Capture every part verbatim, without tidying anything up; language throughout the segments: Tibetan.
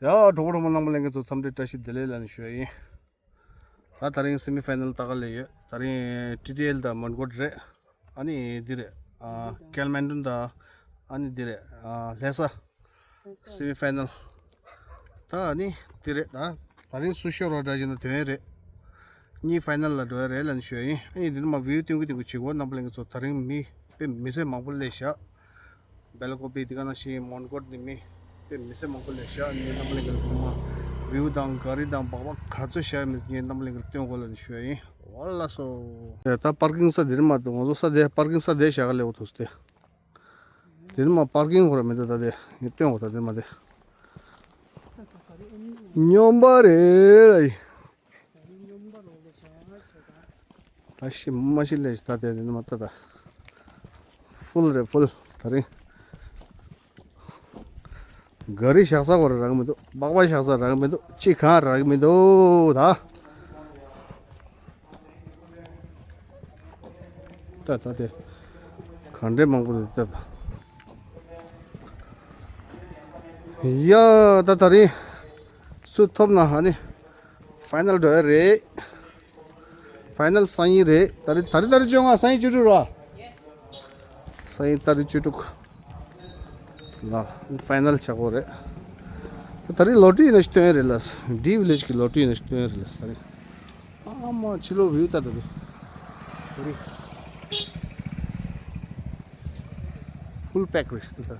ཡ་གྲོགས་པོ་གྲོགས་མོ་རྣམ་པ་ལྷན་རྒྱས་ཚོ་འཚམས་འདྲི་བཀྲ་ཤིས་བདེ་ལེགས་ལབ་ནས་ཞུ་ཡ་ཡིན། ད་ད་རིང་སེ་མི་ཕའི་ནལ་ལྟ་ག་སླེབས་ཡོད། ད་རིང་ཊི་ཊི་ཨེལ་དང་མོན་གྷོ་རེད། ཨ་ནི་འདི་རེད། ཨ་ཀལ་མན་ཌུན་དང་ཨ་ནི་འདི་རེད། ཨ་ལྷ་ས་སེ་མི་ཕའི་ནལ། ད་ཨ་ནི་འདི་རེད། ད་ད་རིང་སུ་ཤོར་བ་འདྲ་བྱས་ན་དོན་རེད། གཉིས་ཕའི་ནལ་ལ་འགྲོ་ཡ་རེད་ལབ་ནས་ཞུ་ཡ་ཡིན། ཨ་ནི་འདི་ནས་མར་བིའུ་སྟོན་གི་སྟོན་གི་བྱེད་དགོས། རྣམ་པ་ལྷན་རྒྱས་ཚོ་ད་རིང་མི་དཔེ་མི་སེར་མང་པོ་སླེབས་ཤག་སྦེལ་ཀོབ་པི་འདི་ག་ནང་བཞིན་མོན་གྷོ་ནས་མི་དཔེ་མི་སེར་མང་པོ་སླེབས་ཤག་ངས་རྣམ་པ་ལྷན་རྒྱས་ལ་ཚང་མ་བིའུ་དང་ག་རི་དང་སྦག་སྦག་ག་ཚོད་བཞག་མེད་ངས་རྣམ་པ་ལྷན་རྒྱས་ལ་སྟོན་དགོས་ལབ་ནས་ཞུ་ཡ་ཡིན། ཝ་ལ་སོ། ད་པར་ཀིང་ས་འདིར་མ་གཏོགས་ང་ཚོ་ས་དེ་པར་ཀིང་ས་དེ་བཞག་ག་སླེབས་འོ་ཐུག་སྟེ། འདིར་མ་པར་ཀིང་ཁོ་ར་མི་འདུག་ད་དེ་ངས་སྟོན་དགོས། ད་འདིར་མ་དེ་སྨྱོན་པ་རེད། ད་ཤི་མ་ཤི་ལས་ད་དེ་ནི་མ་ད་ད། ཕུལ་རེད་ཕུལ། ད་རིང་ག་རི་བཞག་ས་གོ་ར་རག་གི་མི་འདུག་སྦག་སྦག་བཞག་ས་རག་གི་མི་འདུག་ཅི་གང་རག་གི་མི་འདུག་ད། ད་ད་དེ་ག་འདྲས་མང་པོ་རེད་ད་ད། ཡ་ད་ད་རིང་སུ་ཐོབ་ན་ཧ་ནི། ཕའི་ནལ་འགྲོ་ཡ་རེད། ཕའི་ནལ་སང་ཉིན་རེད། ད་རེས་ད་རེས་ད་རེས་བཅོ་ལྔ། སང་ཉིན་བཅུ་དྲུག་རེད་བ། སང་ཉིན་ད་རེས་བཅུ་དྲུག་ལ་ཕའི་ནལ་ཆགས་ཀྱི་རེད། ད་རེས་ལོ་ཊི་རི་ཡིན་ན་ཞིག་སྟོན་ཡ་རེད་ལ། ཌི་ཝི་ལེཇ་གི་ལོ་ཊི་རི་ཡིན་ན་ཞིག་སྟོན་ཡ་རེད་ལ། ད་རེས་ཨ་མ་ཕྱི་ལོགས་བིའུ་ལྟ་ད་དེ། ད་རེས་ཕུལ་པེག་རེད་ད།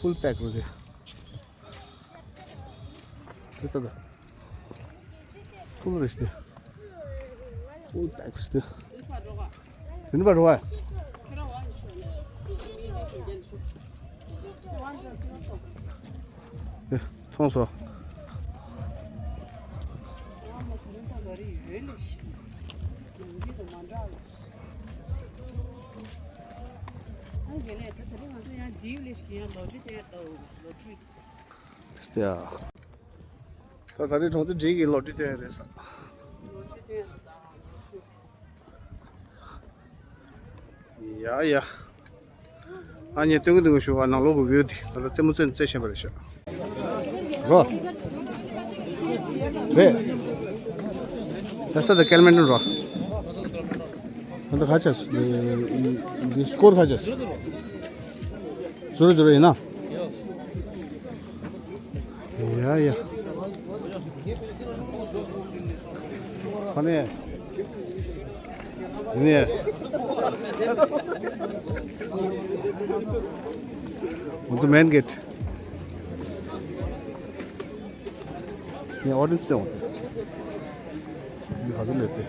ཕུལ་པེག་རེད་དེ། དེ་ལྟ་ད། ཕུལ་རེད་དེ། ཕུལ་པེག་རེད་དེ། དེ་ནི་པ་རོ་བ། དེ་མཐོང་སོ། ཨ་དགེ་ལེགས། ད་དེ་རིང་ང་ཚོ་ཡང་ཌི་ཝི་ལེཇ་གི་ཡང་ལོ་ཊི་རི་སྟོན་ཡ་ད། ལོ་ཊི་རི། ད་ད་རེས་གྲོང་སྡེ་འགྲིག་གི་ལོ་ཊི་རི་སྟོན་ཡ་རེད་ས། ཡ་ཡ། ཨ་ནི་སྟོན་གི་སྟོན་གི་ཞུ་བ། ནང་ལོགས་ཀྱི་བིའུ་དེ་ད་ལྟ་རྩེད་མོ་རྩེ་རྩེ་བཞིན་པ་རེད་ཤག་རོ། རེད། ལྷ་ས་དང་ཀལ་མན་ཌུན་རོ། ད་ལྟ་ག་ཆགས་སོང་། འདི་སྐོར་ག་ཆགས་སོང་། ཛོ་རོ་ཛོ་རོ་ཡིན་ན། ཡ་ཡ། ཁ་ནས། ནས། ང་ཚོ་མེན་གེ་ཊི། ངས་ཨོ་ཌི་ཡེན་སི་ཡོང་། འདི་ག་ཚོད་ལས་ཏེ།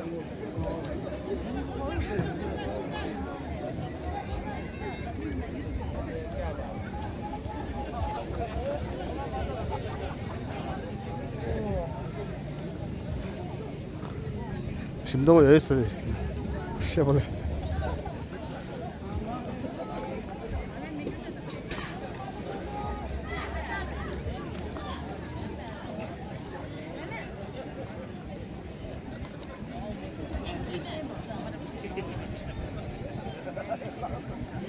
ཞིམ་མདོག་ཡོད་ས་རེད། ཤེས་པ་ལས།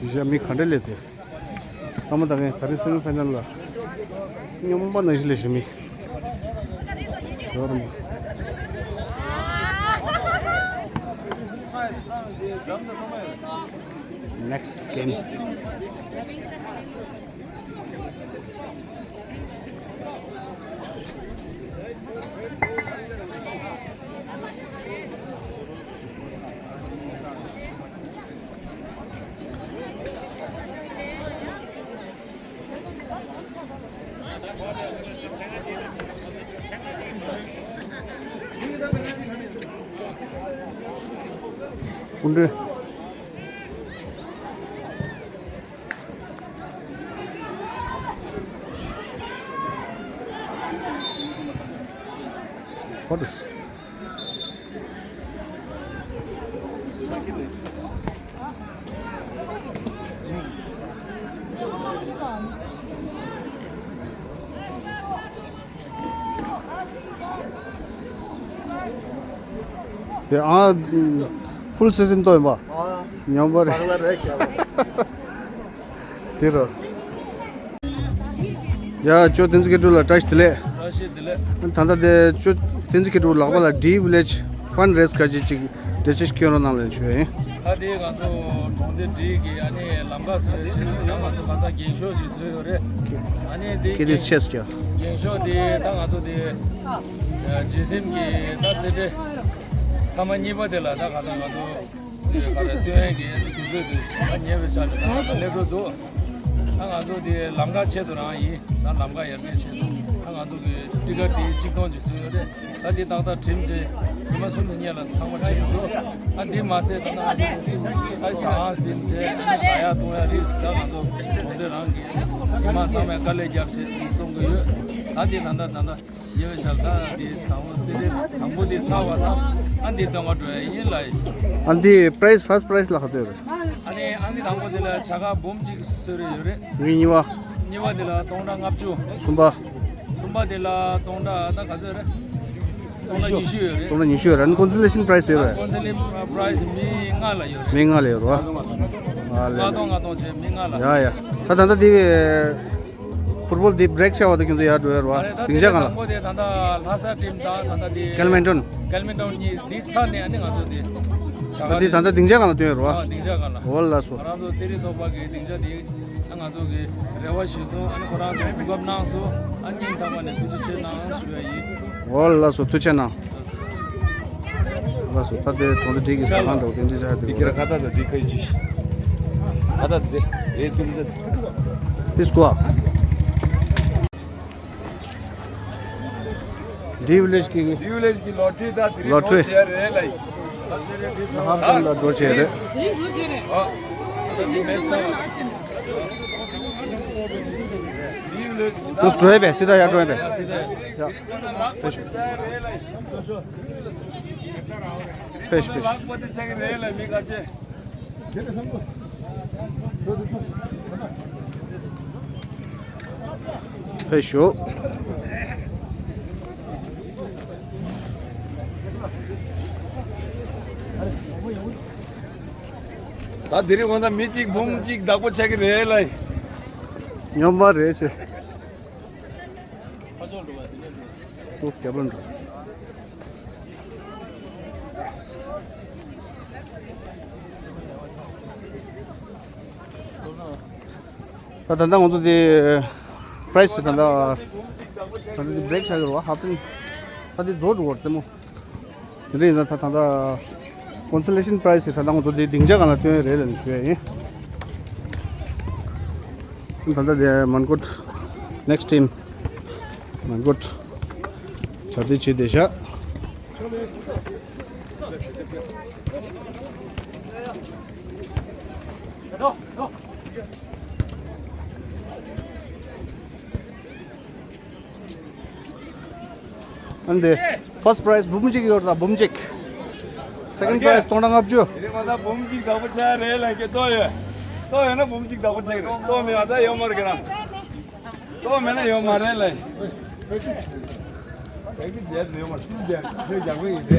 ཡིན་ཤག་མི་ག་འདྲ་སླེབས་ཏེ། ཨ་མ་ད་ངས་ག་རེ་སེ་མི་ཕའི་ནལ་ལ། སྨྱོན་པ་ནང་བཞིན་སླེབས་ཤག་མི། ཡོད་རེད་མ། Next game. སྐུ་མགྲོན། What is? དེ་ཨ། ཕུལ་སི་ཛིན་ཏོ་ཡིན་པ། ཨ། ཉམས་པ་རེད། བག་ལ་རེད་ཀྱང་། དེ་རུ། ཡ་ཅོ་བསྟན་འཛིན་མཁས་གྲུབ་ལགས་བཀྲ་ཤིས་བདེ་ལེགས། བཀྲ་ཤིས་བདེ་ལེགས། ད་ལྟ་དེ་ཅོ་བསྟན་འཛིན་མཁས་གྲུབ་ལག་པ་ལ་Dream Village Fund Raise ག་ཅིག་ཅིག་འགྲེལ་བཤད་ཞིག་སྐྱོན་རོགས་གནང་ལབ་ཞུ་ཡ་ཡིན། ད་དེ་ང་ཚོ་གྲོང་སྡེ་Dream གི་ཨ་ནི་ལམ་ཁ་བཟོ་ཡ་ཆེད་དུ་ད་ང་ཚོ་ཁ་སང་འགེངས་ཤོག་ཅིག་བཟོས་ཡོད་རེད། ཨ་ནི་དེ་ཁྱེད་དེ་ཆེས་ཀྱང་འགེངས་ཤོག་དེ་ད་ང་ཚོ་དེ་རྗེས་སེམས་ཀྱི་ད་རྩེ་གྲས་ཐ་མ་གཉིས་པ་དེ་ལ་ད་ག་ད་ང་ཚོ། དེ་ག་རེ་སྟོན་ཡས་ཀྱི་དུས་ཚོད་དེ་ཉེ་བའི་ཆ་ནས་ད་ལྟ་སླེབས་འགྲོ་འདུག་ད་ང་ཚོ་དེ་ལམ་ཁ་ཆེད་དུ་རང་ཡིན། ད་ལམ་ཁ་ཡར་རྒྱས་ཆེད་དུ་ད་ང་ཚོ་གི་ཊི་ཀེ་ཊི་དེ་ཆིག་སྟོང་ཅིག་བཟོས་ཡོད་རེད། ད་དེ་ཏག་ཏག་འགྲིམ་བྱས་ཉི་མ་གསུམ་གཉིས་ལ་ཚང་མ་འགྲིམ་སོང་། ད་དེ་མ་ཚད་ད་ང་ཚོ་ད་ཟ་ཁང་ཟིན་བྱས་ཟ་ཡག་འཐུང་ཡག་རིགས་ད་ང་ཚོ་གྲོང་སྡེ་རང་གི་མི་མང་ཚང་མས་དཀའ་ལས་བརྒྱབ་བྱས་གསུང་གི་ཡོད། ད་དེ་ད་ལྟ་ད་ལྟ། ཉེ་བའི་ཆར་ད་དེ་དང་པོ་རྩེ་གྲས་དང་པོ་དེ་ཚར་བ་དང་ཨ་འདི་སྟོན་ག་འགྲོ་ཡ་ཡིན་ལ། ཨ་འདི་prize, first prize ལ་ག་ཚོད་རེད། ཨ་ནི་ཨ་འདི་དང་པོ་དེ་ལ་བྱ་དགའ་འབུམ་གཅིག་གསོལ་རེ་ཡོད་རེད། ཨ་ནི་གཉིས་པ། གཉིས་པ་དེ་ལ་སྟོང་ཕྲག་ལྔ་བཅུ། གསུམ་པ། གསུམ་པ་དེ་ལ་སྟོང་ཕྲག་ད་ག་ཚོད་རེད། སྟོང་ཕྲག་ཉི་ཤུ་ཡོད་རེད། སྟོང་ཕྲག་ཉི་ཤུ་ཡོད་རེད། ཨ་ནི་consolation prize ཡོད་རེད། Consolation prize མི་ལྔ་ལ་ཡོད་རེད། མི་ལྔ་ལ་ཡོད་རེད་བ། ཨ་ལས། ལྔ་སྟོང་ལྔ་སྟོང་བྱས་མི་ལྔ་ལ། ཡ་ཡ། ད་ད་ལྟ་དེ་བའི་ཕུཊ་བོལ་དེ་བྷི་རེག་བྱས་པ་དང་ཁྱོད་ཚོ་ཡར་འགྲོ་ཡོད་རེད་བ། ཨ་རེད། ད་སྡིངས་ཆ་སྒང་ལ། དང་པོ་དེ་ད་ལྟ་ལྷ་ས་ཊིམ་དང་ད་ལྟ་དེ་ཀེལ་མན་ཊོན། ཀེལ་མན་ཊོན་གཉིས་འདི་ཚར་ནས་ཨ་ནི་ང་ཚོ་དེ་བྱ་ད་དགའ་དེ་ད་ལྟ་སྡིངས་ཆ་སྒང་ལ་སྟོན་ཡོད་རེད་བ། ཨ་སྡིངས་ཆ་སྒང་ལ། འོ་ལགས་སོ། ང་རང་ཚོ་རྩེད་རིགས་ཚོགས་པ་གི་སྡིངས་ཆ་དེ་ད་ང་ཚོ་གི་རེ་བ་ཞུས་སོང་། ཨ་ནི་ཁོ་རང་ཚོ་གོ་སྐབས་གནང་སོང་། ཨ་སྙིང་ཐག་པ་ནས་ཐུགས་རྗེ་ཆེ་གནང་ཞུ་ཡ་ཡིན། འོ་ལགས་སོ། ཐུགས་རྗེ་གནང་། ལགས་སོ། ད་ལྟའི་གྲོང་སྡེ་འདི་གི་ཟ་ཁང་འདྲ་བོ་དེ་འདྲ་ཆགས་འདུག་འདི་ཁྱེད་རང་ཁ་བཏགས་དང་འདི་ཁ་ཡི་ཅི། ཁ་བཏགས་འདི་ཨེ་ཏུམ་ཟེར། Please go up. Dream Village གི། Dream Village གི་ལོ་ཊི་རི་ད་དེ་རིང་ལོ་ཊི་རི་འགྲོ་བྱས་རེད་ལ། ཧ་ཧ་ལ་འགྲོ་བྱས་རེད། ཨ་ད་འདི་མེད་ས། Dream Village དུས་འགྲོ་ཡས་པས་སི་ད་ཡར་འགྲོ་ཡས་པས། ཡ། ཕེབས་ཤོག་ཕེབས་ཤོག་ཕེབས་ཤོག་ཕེབས་ཤོག་ད་དེ་རིང་འོ་ན་མི་གཅིག་འབུམ་གཅིག་བདག་པོ་ཆགས་ཀྱི་རེད་ལ། སྨྱོན་པ་རེད་ཆེ། ཏོག་རྒྱབ་ལ་འགྲོ། ད་ད་ལྟ་ང་ཚོ་དེ་པ་རའི་སི་དེ་ད་ལྟ་ད་ལྟ་དེ་བྷི་རེག་བྱ་གི་རེད་བ། ཧ་པན་ད་དེ་རྫོགས་འགྲོ་བར་རྩེ་མོ། དེ་འདྲ་ཡིན་ཙང་ད་ད་ལྟ་ཀོན་སོ་ལེ་ཤན་པ་རའི་སི་དེ་ད་ལྟ་ང་ཚོ་དེ་སྡིངས་ཆ་སྒང་ལ་སྟོན་ཡས་རེད་ལབ་ནས་ཞུ་ཡས་ཡིན། ད་ལྟ་དེ་མན་གོད་ནེག་སི་ཊིམ་མན་གོད་གྲ་སྒྲིག་བྱེད་བསྡད་ཤག་ཨ་འདི་ཕར་སི་པ་རའི་སི་འབུམ་གཅིག་ཡོད་རེད་ད། འབུམ་གཅིག་སེ་ཀེན་ཌི་པ་རའི་སི་སྟོང་ཕྲག་ལྔ་བཅུ། དེ་རིང་མ་ད་འབུམ་གཅིག་བདག་པོ་ཆགས་རེད་ལ། ཁྱེད་ལྟོ་ཡོད། ལྟོ་ཡོད་ན་འབུམ་གཅིག་བདག་པོ་ཆགས་རེད། ལྟོ་མེད་ན་ད་ཡོད་མ་རེད་ཁྱེད་རང་། ལྟོ་མེད་ན་ཡོད་མ་རེད་ལ། བེག་ཏི་བྱས་ནས་ཡོད་མ་རེད། སིལ་རྒྱག་ཁྱོད་རྒྱག་པ་ཡིན་ཏེ།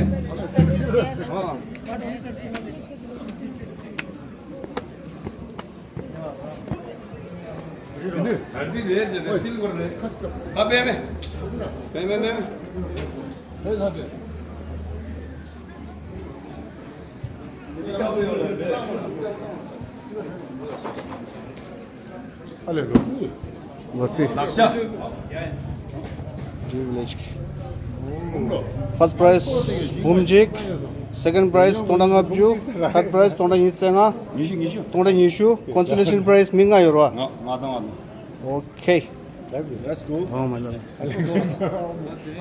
ཨ། ད་འདི་རེད་ཟེར་ནས་སིལ་བར་རེད། ཨ་པེ་མེ། པེ་མེ་མེ་མེ། ཨ་ལས་རོ། ལོ་ཊི་རི། ལག་ཤ། ཌི་ཝི་ལེ་ཇི་གི། ཕར་སི་པ་རའི་སི་འབུམ་གཅིག་སེ་ཀེན་ཌི་པ་རའི་སི་སྟོང་ཕྲག་ལྔ་བཅུ། ཐར་ཌི་པ་རའི་སི་སྟོང་ཕྲག་ཉི་ཤུ་རྩ་ལྔ། ཉི་ཤུ་ཉི་ཤུ། སྟོང་ཕྲག་ཉི་ཤུ། ཀོན་སོ་ལེ་ཤན་པ་རའི་སི་མི་ལྔ་ཡོད་རེད་བ། ང་ང་དང་ང་དང་། ཨོ་ཁེ། Let's go. ཨོ་མ་ལ།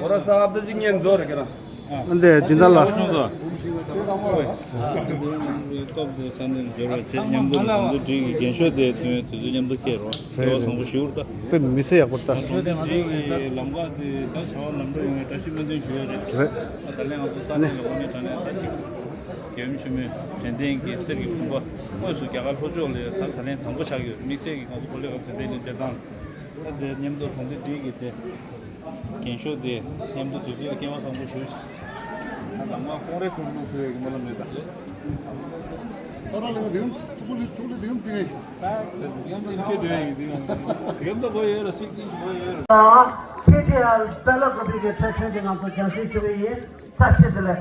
ཁོ་ར་ས་ཨབ་ད་ཅིག་ཉན་རྫོགས་རེད་ཁྱེད་རང་། ཨ་འདི་སྦྱིན་བདག་ལགས། སྐབས་སུ་ས་གནས་འབྱོར་བ་བྱས་མཉམ་དུ་ལ་ང་ཚོ་འགྲིག་གི་རྒན་ཤོས་དེ་དོན་དུས་ཚོད་མཉམ་དུ་སྐྱེལ་རོགས། བྱ་བ་བཟང་པོ་ཞིག་ད། དཔེ་མི་སྲིད་ཡག་པོ་ད། རྒན་ཤོས་དེ་ང་ཚོ་གི་ད་ལམ་ཁ་དེ་ད་བྱ་བ་ལམ་འགྲོ་ཡོང་བའི་བཀྲ་ཤིས་སྨོན་འདུན་ཞུ་ཡ་རེད། རེད། ད་ད་ལན་ང་ཚོ་ས་གནས་ལ་དངོས་གནས་དྲང་གནས་ད་ཅིག་རྒྱལ་ཡུམ་ཆེན་མོའི་དྲན་རྟེན་གྱི་གསེར་གྱི་བུམ་པ་དངོས་སུ་རྒྱ་གར་ལྷོ་ཕྱོགས་ལ་ད་ད་ལན་དང་པོ་ཆགས་ཡོད། དམིགས་བསལ་གྱི་ང་ཚོ་གོ་ལེ་ག་དྲན་རྟེན་གྱི་མཇལ་ཐང་ལ། ད་དེ་མཉམ་དུ་གྲོང་སྡེ་སྒྲིག་གི་དེ། རྒན་ཤོས་དེ་མཉམ་དུ་དུས་ཚོད་སྐལ་བ་བཟང་པོ་ཞུ། ད་ལམ་ཁ་ཁོང་རའི་ཁུར་བླུག་ཐུབ་ཡག་གི་སྨོན་ལམ་ཡོད་ད། ས་ར་ལེ་ག་འདིར་ཐུག་ ཐུགས་ལ་ཐུགས་ལ་དེ་གམ་དེ་ངས་ཤེས། ད་དེ་གམ་དེ་ཁྱེད་དེ་ཡིན་དེ་གམ་དེ་གམ་དུ་གོ་ཡོད་ལ་སིག་སིག་གོ་ཡོད་ལ། ཁྱེད་དེ་ཡང་ས་ལ་གོ་བི་གི་ཚེ་ཆེན་གྱི་ནང་དུ་བྱང་སེམས་ཞུ་བ་ཡིན། ས་ཆེ་དེ་ལས།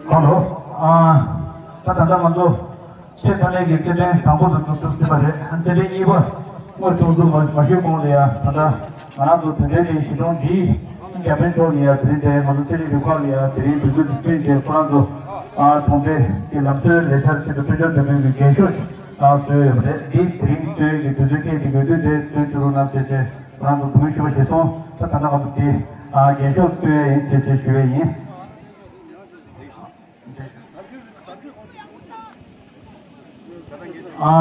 ཧ་ལོ། ཨ། ད་ད་ལྟ་ང་ཚོ་ཆེས་མཐའ་མའི་གི་རྩེད་འགྲན་དང་པོ་དེ་ཚོ་ཚུགས་ཟིན་པ་རེད། རྩེད་འགྲན་གཉིས་པ་དངོས་གྲོང་ཚོ་མ་མ་ཤོད་གོང་ལ་ཡ་ད་ལྟ་ང་རང་ཚོ་དེ་འདྲའི་གི་གཞིས་གྲོང་འདིའི་རྒྱ་བལ་ཕྱོགས་ནས་ཡ་དེ་རིང་དེ་ང་ཚོ་རྩེད་རིགས་རུ་ཁག་ལ་ཡ་དེ་རིང་འབུལ་སྐུལ་དེ་སྤྲད་བྱས་ཁོ་རང་ཚོ་ཨ་གྲོང་སྡེ་གི་ལམ་སྲོལ་ལས་འཆར་ཆེད་དུ་དཔལ་འབྱོར་ལྡན་པའི་གི་རྒྱན་ཤོག་ཨ་བཟོས་ཡོད་པ་རེད། འདི་དེ་རིང་སྟོན་གྱི་དུས་ཚོད་ཁྱད་དེ་དགོས་དུས་དེ་སྟོན་བཅུག་རོགས་གནང་ཞེས་བྱས། ང་རང་ཚོ་འབུལ་ཞུ་བ་ཞིག་སོང་། ད་ད་ལྟ་ང་ཚོ་དེ་ཨ་རྒྱན་ཤོག་བཏོན་ཡ་ཡིན་ཞེས་ཞེས་ཞུ་བ་ཡིན། ཨ་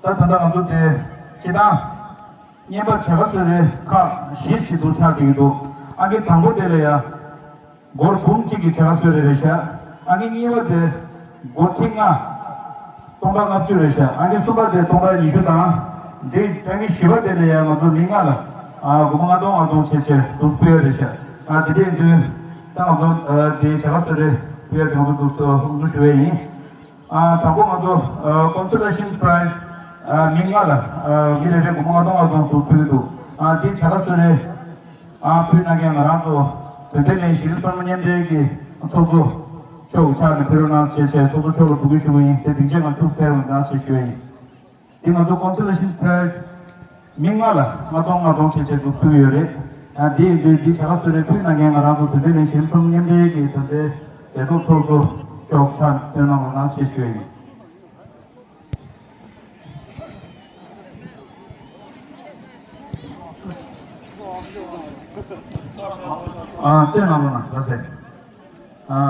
ད་ད་ལྟ་ང་ཚོ་དེ་སྤྱི་བཏང་བརྙན་པར་བྱ་དགའ་གསོལ་རས་ཁག་བཞི་ཞིག་ཏུ་ཆགས་བསྡད་ཀྱི་འདུག་ཨ་ནི་དང་པོ་དེ་ལ་ཡ། སྒོར་འབུམ་གཅིག་གི་བྱ་དགའ་གསོལ་རས་རེད་ཤག་ཨ་ནི་གཉིས་པ་དེ་སྒོར་ཁྲི་ལྔ། སྟོང་ཕྲག་ལྔ་བཅུ་རེད་ཤག་ཨ་ནི་གསུམ་པ་དེ་སྟོང་ཕྲག་ཉི་ཤུ་དང་། འདི་ཨ་ནི་བཞི་པ་དེ་ལ་ཡང་ང་ཚོ་མི་ལྔ་ལ་ཨ་སྒོར་མོ་ལྔ་སྟོང་ལྔ་སྟོང་བྱས་བྱས་འདུག་ཕུལ་ཡ་རེད་ཤག་ཨ་དེ་འདྲ་ཡིན་དུས་ད་ང་ཚོ་ཨ་དེ་བྱ་དགའ་གསོལ་རས་ཕུལ་ཡ་དེ་ང་ཚོ་འདུག་སེ་འདུག་ཞུ་ཡ་ཡིན། ཨ་དང་པོ་ང་ཚོ་ཨ་consolation prize ཨ་མི་ལྔ་ལ་ཨ་མི་རེ་རེ་སྒོར་མོ་ལྔ་སྟོང་ལྔ་སྟོང་འདུག་ཕུལ་གྱི་འདུག་ཨ་དེ་བྱ་དགའ་གསོལ་རས། ཨ་ཕུལ་གནང་མཁན་ང་རང་ཚོ་དོན་ལྡན་གླིང་གཞིས་ལུས་སྤོན་པོ་མཉམ་འབྲེལ་གྱི་ཚོགས་གཙོ་མཆོག་ཕྱག་ནས་ཕུལ་རོགས་གནང་ཞེས་བྱས་ཚོགས་གཙོ་མཆོག་ལ་འབོད་སྐུལ་ཞུ་གི་ཡིན། དེ་སྡིངས་ཆའི་ནང་བཅུག་ཕེབས་རོགས་གནང་ཞེས་ཞུ་བ་ཡིན། དེ་ང་ཚོ་consolation prize མི་ལྔ་ལ་ལྔ་སྟོང་ལྔ་སྟོང་བྱས་བྱས་འདུག་ཕུལ་གྱི་ཡོད་རེད། ཨ་དེ་ཡིན་དུས་འདི་བྱ་དགའ་གསོལ་རས་ཕུལ་གནང་མཁན་ང་རང་ཚོ་དོན་ལྡན་གླིང་གཞིས་ལུས་སྤོན་པོ་མཉམ་འབྲེལ་གྱི་དོན་ལྡན་ལས་ཐོག་ཚོགས་གཙོ་མཆོག་ཕྱག་ནས་ཕུལ་གནང་རོགས་གནང་ཞེས་ཞུ་བ་ཡིན། ཨ་བསྟན་གནང་རོགས་གནང་། ལགས་སེ། ཨ་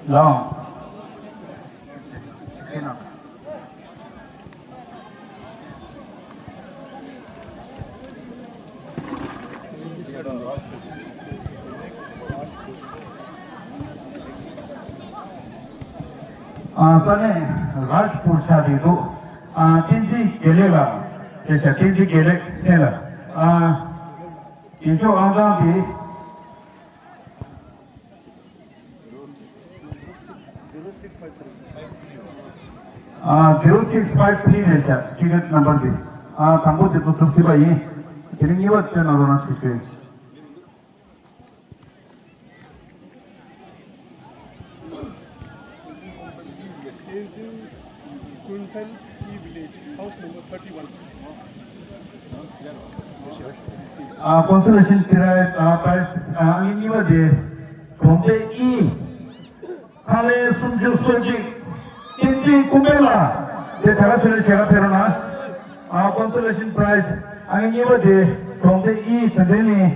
ལགས། ཨ་ས་གནས་རཱཇ་པུར་ཆགས་བསྡད་འདུག་ཨ་བསྟན་འཛིན་དགེ་ལེགས་ལགས། དེ་བྱས་བསྟན་འཛིན་དགེ་ལེགས་མཚན་ལ། ཨ་རྒྱན་ཤོག་ཨང་གྲངས་དེ། ཨ་zero six five three རེད་ཤག ticket number དེ། ཨ་དང་པོ་དེ་ཚོ་གྲུབ་ཟིན་པ་ཡིན། དེ་རིང་གཉིས་པ་སྟོན་གནང་རོགས་གནང་ཞེས་ཞུ། Tenzin Kunthal E village, house number thirty-one. ཨ་consolation prize ཨ་prize ཨ་ཨང་གཉིས་པ་དེ་གྲོང་སྡེ་ཨི། ཁང་ལེན་སུམ་ཅུ་སོ་གཅིག་བསྟན་འཛིན་ཀུན་དཔལ་ལགས། དེ་བྱ་དགའ་གསོལ་རས་ཕུལ་རོགས་གནང་། ཨ་consolation prize ཨང་གཉིས་པ་དེ་གྲོང་སྡེ་ཨི་དོན་ལྡན་གླིང་།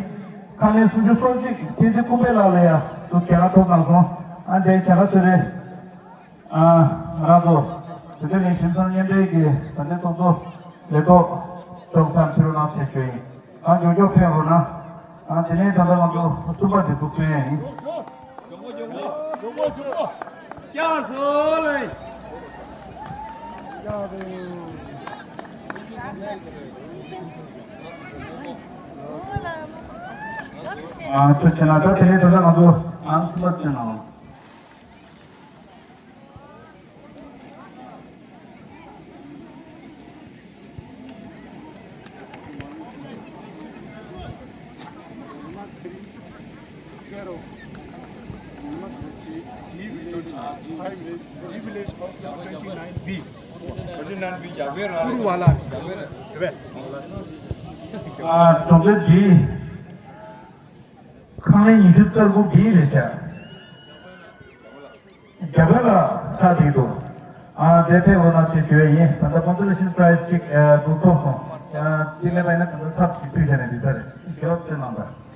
ཁང་ལེན་སུམ་ཅུ་སོ་གཅིག་བསྟན་འཛིན་ཀུན་དཔལ་ལགས་ལ་ཡ་དུ་བྱ་དགའ་ཐོབ་གནང་སོང་། ཨ་དེ་བྱ་དགའ་གསོལ་རས། ཨ་ང་རང་ཚོ་དོན་ལྡན་གླིང་གཞིས་ལུས་སྤོན་པོ་མཉམ་འབྲེལ་གྱི་ད་ལྟའི་ཚོགས་གཙོ་ལས་ཐོག་མཆོག་ཕྱག་ཕུལ་རོགས་གནང་ཞེས་ཞུ་ཡིན། ཨ་མགྱོགས་མགྱོགས་ཕེབས་རོགས་གནང་། ཨ་དེ་ནས་ད་ལྟ་ང་ཚོ་གསུམ་པ་དེ་ཚོ་སྟོན་ཡ་ཡིན། ཨ་ཐུགས་རྗེ་གནང་། ད་དེ་ནས་ད་ལྟ་ང་ཚོ་ཨ་གསུམ་པ་སྟོན་གནང་། ཨ་གྲོང་སྡེ་འདི་ཁང་ལེན་ཉི་ཤུ་རྩ་དགུ་འདི་རེད་ཤག་རྒྱ་བལ་ལ་ཆགས་བསྡད་འདུག་ཨ་དེ་ཕེབས་རོགས་གནང་ཞེས་ཞུ་ཡ་ཡིན། ད་ལྟ་consolation prize གཅིག་ཨ་འདུག་ཐོབ་སོང་། ཨ་དེ་ལས་པ་ཡིན་ན་ད་ལྟ་ཚབ་ཞིག་ཕུལ་བྱས་ནས་འདི་ལྟར་རེད། ཞེས་པ་སྟོན་གནང་པ།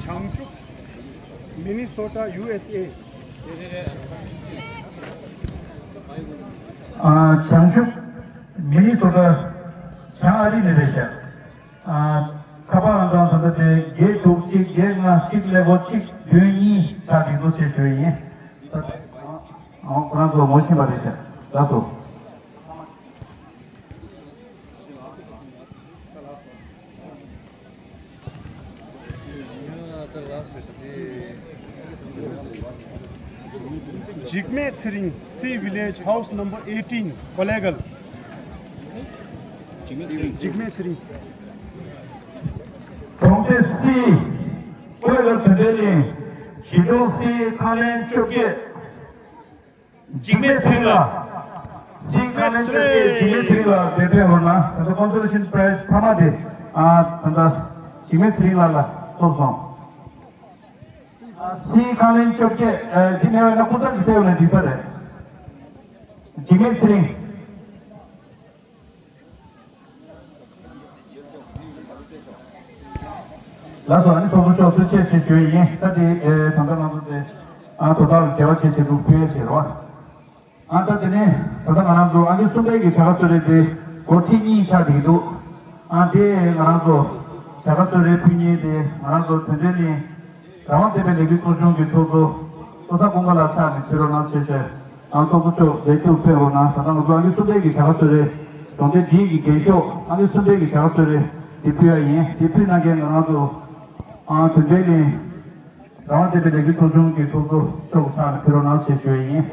བྱང་ཕྱོགས་མི་ནི་སོ་ཊ་ཡུ་ཨེས་ཨེ། ཨ་བྱང་ཕྱོགས་མི་ནི་སོ་ཊ། ཨ་རི་ནས་རེད་ཤག་ཨ། ཁ་པར་ཨང་གྲངས་ད་ལྟ་དེ་བརྒྱད་དྲུག་གཅིག་བརྒྱད་ལྔ་གཅིག་ཀླད་ཀོར་གཅིག་བདུན་གཉིས་ཆགས་འགྲིག་འདུག་ཅེས་ཞུ་ཡི་ཡིན། ཨ། ཁོ་རང་ཚོ་ངོ་ཤེས་པ་རེད་ཤག་ལགས་སོ། འཇིགས་མེད་ཚེ་རིང་། C village, house number eighteen, ཀོ་ལེ་གལ། འཇིགས་མེད་ཚེ་རིང་། གྲོང་སྡེ་སི། ཀོ་ལེ་གལ་དོན་ལྡན་གླིང་། གཞིས་གྲོང་སི། ཁང་ལེན་བཅོ་བརྒྱད། འཇིགས་མེད་ཚེ་རིང་ལགས། སི་ཁང་ལེན་བཅོ་བརྒྱད། འཇིགས་མེད་ཚེ་རིང་ལགས་དེ་ཕེབས་རོགས་གནང་། ད་ལྟ་consolation prize མཐའ་མ་དེ། ཨ། ད་ལྟ་འཇིགས་མེད་ཚེ་རིང་ལགས་ལ་ཐོབ་སོང་། ཨ། སི་ཁང་ལེན་བཅོ་བརྒྱད། ཨ། འདི་མེད་པ་ན་སྐུ་ཚབ་ཀྱིས་ཕེབས་ན་འགྲིག་ས་རེད། འཇིགས་མེད་ཚེ་རིང་། ལགས་སོ། ཨ་ནི་ཚོགས་གཙོ་མཆོག་ཐུགས་རྗེ་ཆེ་ཞུ་ཡི་ཡིན། ད་དེ། ཨེ། ད་ལྟ་ང་ཚོ་དེ། ཨ། དོ་བདག་ལ་འབྲེལ་བ་བྱེད་ཆེད་དུ་ཕུལ་ཡ་བྱེད་རོགས། ཨ། ད་དེ་ནས་ད་ལྟ་ང་རང་ཚོ་ཨང་ཀི་གསུམ་པའི་གི་བྱ་དགའ་གསོལ་རས་དེ་སྒོར་ཁྲི་གཉིས་ཆགས་བསྡད་ཀྱི་འདུག་ཨ། དེ་ང་རང་ཚོ་བྱ་དགའ་གསོལ་རས་ཕུལ་མཁན་དེ་ང་རང་ཚོ་དོན་ལྡན་གླིང་རང་དབང་བསྟན་པའི་ལས་འགུལ་ཚོགས་ཆུང་གི་ཚོགས་གཙོ་ལྟོ་ཚང་ཀུན་དགའ་ལགས་ཕྱག་ནས་ཕུལ་རོགས་གནང་ཞེས་བཤད། ཨ། ཚོགས་གཙོ་མཆོག་ལས་ཐུགས་ཕེབས་རོགས་གནང་། ད་ལྟ་ང་ཚོ་ཨང་ཀི་གསུམ་པའི་གི་བྱ་དགའ་གསོལ་རས་གྲོང་སྡེ་འདིའི་གི་རྒན་ཤོག་ཨང་ཀི་གསུམ་པའི་གི་བྱ་དགའ་གསོལ་རས་དེ་ཕུལ་ཡ་ཡིན། དེ་ཕུལ་གནང་མཁན་ང་རང་ཚོ། ཨ། དོན་ལྡན་གླིང་རང་དབང་བསྟན་པའི་ལས་འགུལ་ཚོགས་ཆུང་གི་ཚོགས་གཙོ་མཆོག་གི་ཕྱག་ནས་ཕུལ་རོགས་གནང་ཞེས་ཞུ་ཡ་ཡིན།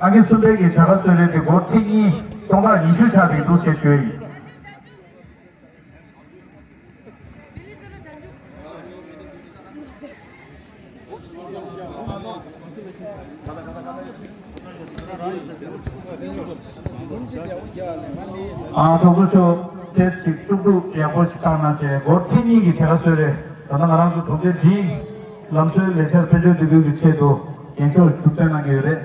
ཨང་ཀི་གསུམ་པའི་གི་བྱ་དགའ་གསོལ་རས་དེ་སྒོར་ཁྲི་གཉིས་སྟོང་ཕྲག་ཉི་ཤུ་ཆགས་བསྡད་འདུག་ཅེས་ཞུ་ཡ་ཡིན། ཨ། ཚོགས་གཙོ་མཆོག་དེབ་ཅིག་བཅུ་དྲུག་ཡག་པོ་ཞིག་བཏང་གནང་བྱས། སྒོར་ཁྲི་གཉིས་ཀྱི་བྱ་དགའ་གསོལ་རས། ད་ལྟ་ང་རང་ཚོ་གྲོང་སྡེ་འདིའི་ལམ་སྲོལ་ལས་འཆར་དཔལ་འབྱོར་འདེགས་སྐྱོར་གྱི་ཆེད་དུ་རྒན་ཤོག་ཞིག་བསྟན་གནང་གི་ཡོད་རེད།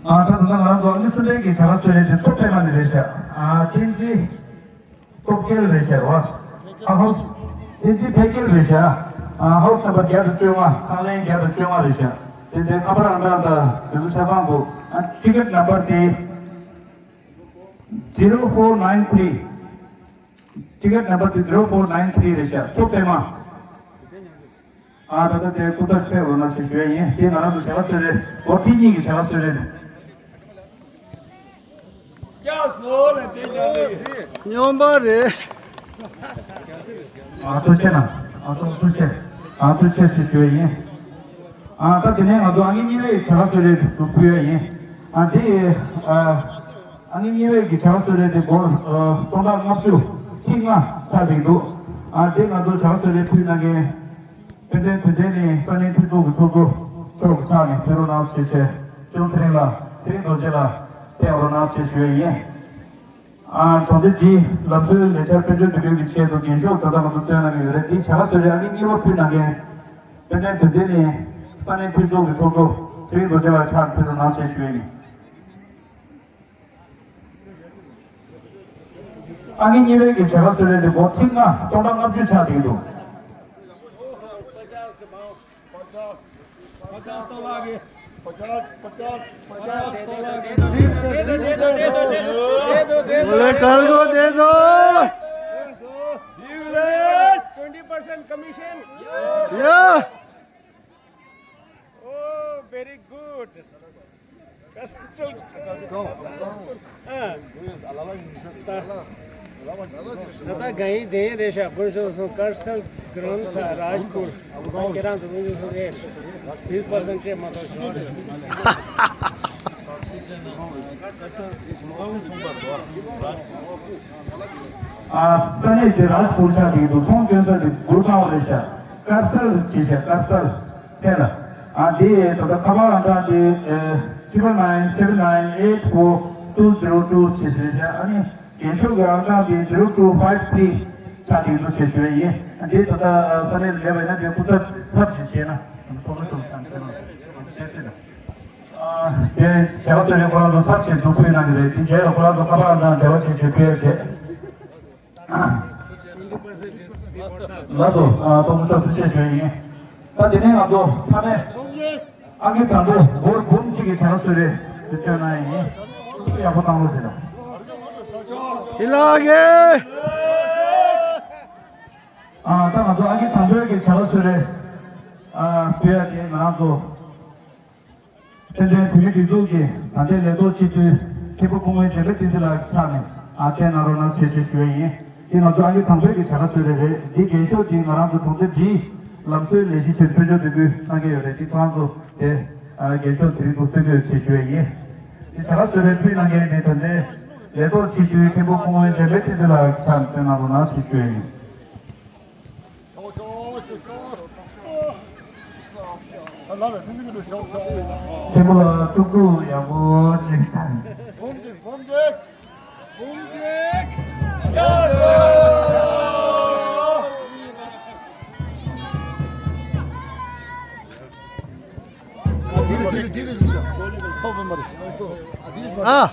ཨ། ད་ལྟ་ང་རང་ཚོ་ཨ་ནི་གསུམ་པའི་གི་བྱ་དགའ་གསོལ་རས་དེ་མཚོ་པདྨ་ནས་རེད་ཤག་ཨ། བསྟན་འཛིན། སྟོབས་རྒྱལ་རེད་ཤག་བ། ཨ། ཧའོ་སི། བསྟན་འཛིན་འཕེལ་རྒྱལ་རེད་ཤག་ཨ། ཧའོ་སི་ནམ་བར་བརྒྱ་དང་བཅོ་ལྔ། ཁང་ལན་བརྒྱ་དང་བཅོ་ལྔ་རེད་ཤག་དེ་ཚོའི་ཁ་པར་ཨང་གྲངས་དང་དེ་ཚོ་ཆ་ཚང་འདུག་ཨ། ཊི་ཀེ་ཊི་ནམ་བར་དེ་zero four nine three། ཊི་ཀེ་ཊི་ནམ་བར་དེ་zero four nine three རེད་ཤག་མཚོ་པདྨ། ཨ། ད་ལྟ་དེ་སྐུ་ཚབ་ཕེབས་རོགས་གནང་ཞེས་ཞུ་ཡ་ཡིན། དེ་ང་རང་ཚོ་བྱ་དགའ་གསོལ་རས་སྒོར་ཁྲི་གཉིས་ཀྱི་བྱ་དགའ་གསོལ་རས་རེད། སྐྱབས་སུ་ལ་དེ་ཀྱང་རེད། སྨྱོན་པ་རེད། ཨ། ཐུགས་རྗེ་གནང་། ཨ། ཐུགས་རྗེ། ཨ། ཐུགས་རྗེ་ཆེ་ཞུ་ཡ་ཡིན། ཨ། ད་དེ་ནས་ང་ཚོ་ཨང་ཀི་གཉིས་པའི་བྱ་དགའ་གསོལ་རས་དེ་ཕུལ་ཡ་ཡིན། ཨ། དེ། ཨ། ཨང་ཀི་གཉིས་པའི་གི་བྱ་དགའ་གསོལ་རས་དེ་སྒོར། ཨ། སྟོང་ཕྲག་ལྔ་བཅུ་ཁྲི་ལྔ་ཆགས་བསྡད་འདུག་ཨ། དེ་ང་ཚོ་བྱ་དགའ་གསོལ་རས་ཕུལ་གནང་མཁན། དཔལ་ལྡན་དོན་ལྡན་གླིང་ས་གནས་མཐུན་ཚོགས་ཀྱི་ཚོགས་གཙོ་མཆོག་གི་ཕྱག་ནས་ཕུལ་རོགས་གནང་ཞེས་བྱས། ཅུང་ཚེ་རིང་ལགས། ཚེ་རིང་རྡོ་རྗེ་ལགས་ཕེབས་རོགས་གནང་ཞེས་ཞུ་ཡ་ཡིན། ཨ། གྲོང་སྡེ་འདིའི་ལམ་སྲོལ་ལས་འཆར་དཔལ་འབྱོར་འདེགས་སྐྱོར་གྱི་ཆེད་དུ་རྒན་ཤོག་ད་ལྟ་ང་ཚོ་བཏོན་གནང་གི་ཡོད་རེད། འདིའི་བྱ་དགའ་གསོལ་རས་ཨང་ཀི་གཉིས་པ་ཕུལ་གནང་མཁན། དཔལ་ལྡན་དོན་ལྡན་གླིང་ས་གནས་མཐུན་ཚོགས་ཀྱི་ཚོགས་གཙོ་ཚེ་རིང་རྡོ་རྗེ་ལགས་ཕྱག་ནས་ཕུལ་རོགས་གནང་ཞེས་ཞུ་ཡ་ཡིན། ཨང་ཀི་གཉིས་པའི་གི་བྱ་དགའ་གསོལ་རས་དེ་སྒོར་ཁྲི་ལྔ་སྟོང་ཕྲག་ལྔ་བཅུ་ཆགས་བསྡད་འདུག पचास, पचास तोला के। पचास, पचास, पचास। पचास तोला के। बोले, कल को दे दो। Twenty percent commission. या। Oh, very good. ད་ལྟ་གང་ཡིན་དེ་རེད་ཤག་དགོན་ཤོག་སོང་ཀར་སལ་གྲོང་ཚོ་རཱཇ་པུར་ད་ཁྱེད་རང་ཚོ་དགོན་ཤོག་སོང་ཨེ། ཕིས་པར་སེན་ཊི་མ་གཏོགས་ཤོག་རེད། ཨ། ས་གནས་དེ་རཱཇ་པུར་ཆགས་ཀྱི་འདུག་ཚོང་སྐྱོན་ས་དེ་གུར་ཁང་རེད་ཤག་ཀར་སལ་ཅེས་བྱ་ཀར་སལ་ཚལ་ལ། ཨ། དེ་ད་ལྟ་ཁ་པར་ཨང་གྲངས་དེ། ཨེ། triple nine seven nine eight four two zero two ཅེས་བྱ། ཨ་ནི་རྒན་ཤོག་གི་ཨང་གྲངས་དེ་zero two five three ཆགས་ཀྱི་འདུག་ཅེས་ཞུ་ཡ་ཡིན། ཨ། དེ་ད་ལྟ་ས་གནས་ལ་སླེབས་པ་ཡིན་ན་དེ་སྐུ་ཚབ་ཚབ་ཅིག་བྱས་ ཁོ་རང་ཚོ་ཚབ་བྱས་འཛུགས་སྐྲུན་གནང་གི་རེད། དེ་རྗེས་ལ་ཁོ་རང་ཚོ་ཁ་པར་དང་འབྲེལ་བ་བྱེད་ཆེད་ཕེབས་རྗེས། ལགས་སོ། ཨ། ཏོག་ཙམ་ཐུགས་རྗེ་ཆེ་ཞུ་ཡ་ཡིན། ད་དེ་ནས་ང་ཚོ་མཐའ་མའི་ཨང་ཀི་དང་པོ་སྒོར་འབུམ་གཅིག་གི་བྱ་དགའ་གསོལ་རས་དེ་སྤྲོད་གནང་ཡ་ཡིན། ཡག་པོ་བཏང་རོགས་བྱེད་དང་། ཡིན་ལགས་གི། ཨ། ད་ང་ཚོ་ཨང་ཀི་དང་པོའི་གི་བྱ་དགའ་གསོལ་རས། ཨ། སྤྲོད་ཡ་དེ་ང་རང་ཚོ། ཕན་ཚུན་བོད་མིའི་སྒྲིག་འཛུགས་ཀྱི་ད་ལྟའི་ལས་ཐོག་སྤྱི་འཐུས་མཁན་པོ་སྐུ་ངོ་འཇམ་དཔལ་བསྟན་འཛིན་ལགས་ཀྱི་ཕྱག་ནས། ཨ། བསྟན་གནང་རོགས་གནང་ཞེས་ཞུ་ཞུ་ཡ་ཡིན། འདི་ང་ཚོ་ཨང་ཀི་དང་པོའི་གི་བྱ་དགའ་གསོལ་རས་རེད། འདི་རྒྱན་ཤོག་འདི་ང་རང་ཚོ་གྲོང་སྡེ་འདིའི་ལམ་སྲོལ་ལས་གཞི་ཆེད་ཕུལ་ཆོག་འདུག་གསུངས་ཡོད་རེད། འདི་ཁོ་རང་ཚོ་དེ། ཨ། རྒྱན་ཤོག་དེ་རིང་འདུག་སྟོན་གྱི་ཡོད་ཅེས་ཞུ་ཡ་ཡིན། འདི་བྱ་དགའ་གསོལ་རས་ཕུལ་གནང་མཁན་འདི་ད་ལྟའི་ལས་ཐོག་སྤྱི་འཐུས་མཁན་པོ་སྐུ་ངོ་འཇམ་དཔལ་བསྟན་འཛིན་ལགས་ཀྱི་ཕྱག་ནས་བསྟན་གནང་རོགས་གནང་ཞེས་ཞུ་ཡ་ཡིན། ཐེངས་མ་ལ་ཐུགས་ཁུར་ཡག་པོ་ཅིག་དང་། འབུམ་གཅིག་འབུམ་གཅིག་འབུམ་གཅིག་ཨ།